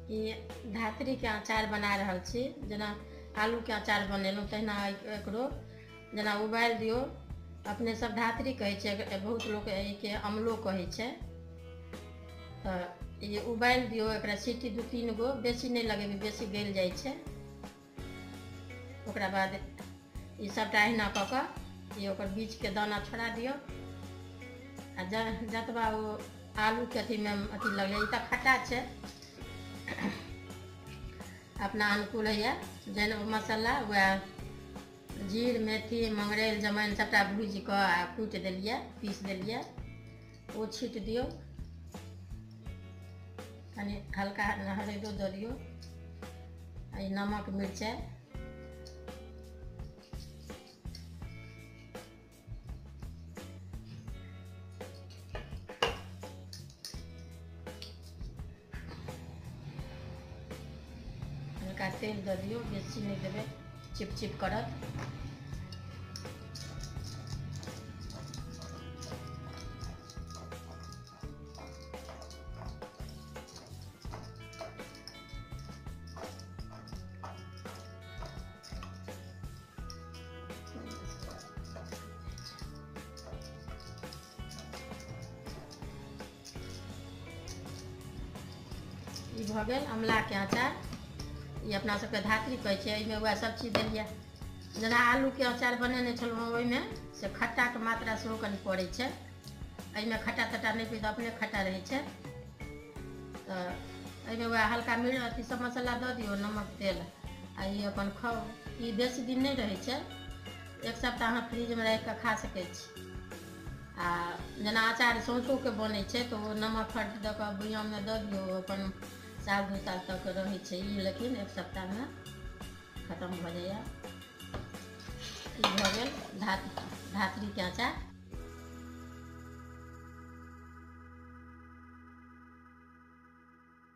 ई धातरीके अचार बना रहल छी। जेना आलूके अचार बनेलहुँ तहिना एकरो जेना उबालि दियौ। अपने सब धातरी कहै छै, बहुत लोक एहिके अमलो कहै छै। तऽ ई उबालि दियौ, एकरा सीटी 2-3 गो, बेसी नहि लगेबै, बेसी गलि जाइ छै। ओकरा बाद ई सबटा अहिना कऽ कऽ ई ओकर बीजके दाना छोड़ा दियौ। आ जतबा ओ आलूके अथीमे अथी लगलै, ई तऽ खट्टा छै, अपना अनुकूल होइए। जेना मसाला वएह जीर, मेथी, मंगरैल, जमाइन सबटा भूजि कऽ आ कुटि देलियै, पीस देलियै, ओ छीट दियौ। कनि हल्का हरैदो दऽ दियौ। आ ई नमक, मिरचाइ, हल्का तेल दऽ दियौ, बेसी नहि देबै, चिप चिप करत। ई भऽ गेल अमलाके अचार। ई अपना सबके धातरी कहै छै। एहिमे वएह सब चीज देलियै। जेना आलूके अचार बनेने छलहुँ ओहिमे से खट्टाके मात्रा सेहो कनि पड़ै छै। एहिमे खट्टा तट्टा नहि पड़ै, अपने खट्टा रहै छै। तऽ एहिमे वएह हल्का मिर्च अथी सब मसाला दऽ दियौ, नमक, तेल, आ ई अपन खाउ। ई बेसी दिन नहि रहै छै, 1 सप्ताह अहाँ फ्रिजमे राखि कऽ खा सकै छी। आ जेना अचार सौंसोके बनै छै तऽ ओ नमक हरदि दऽ कऽ बुइयाममे दऽ दियौ, अपन 1-2 साल तक रहै छै ई। लेकिन 1 सप्ताहमे खतम भऽ जाइए। ई भऽ गेल धातरीके अचार।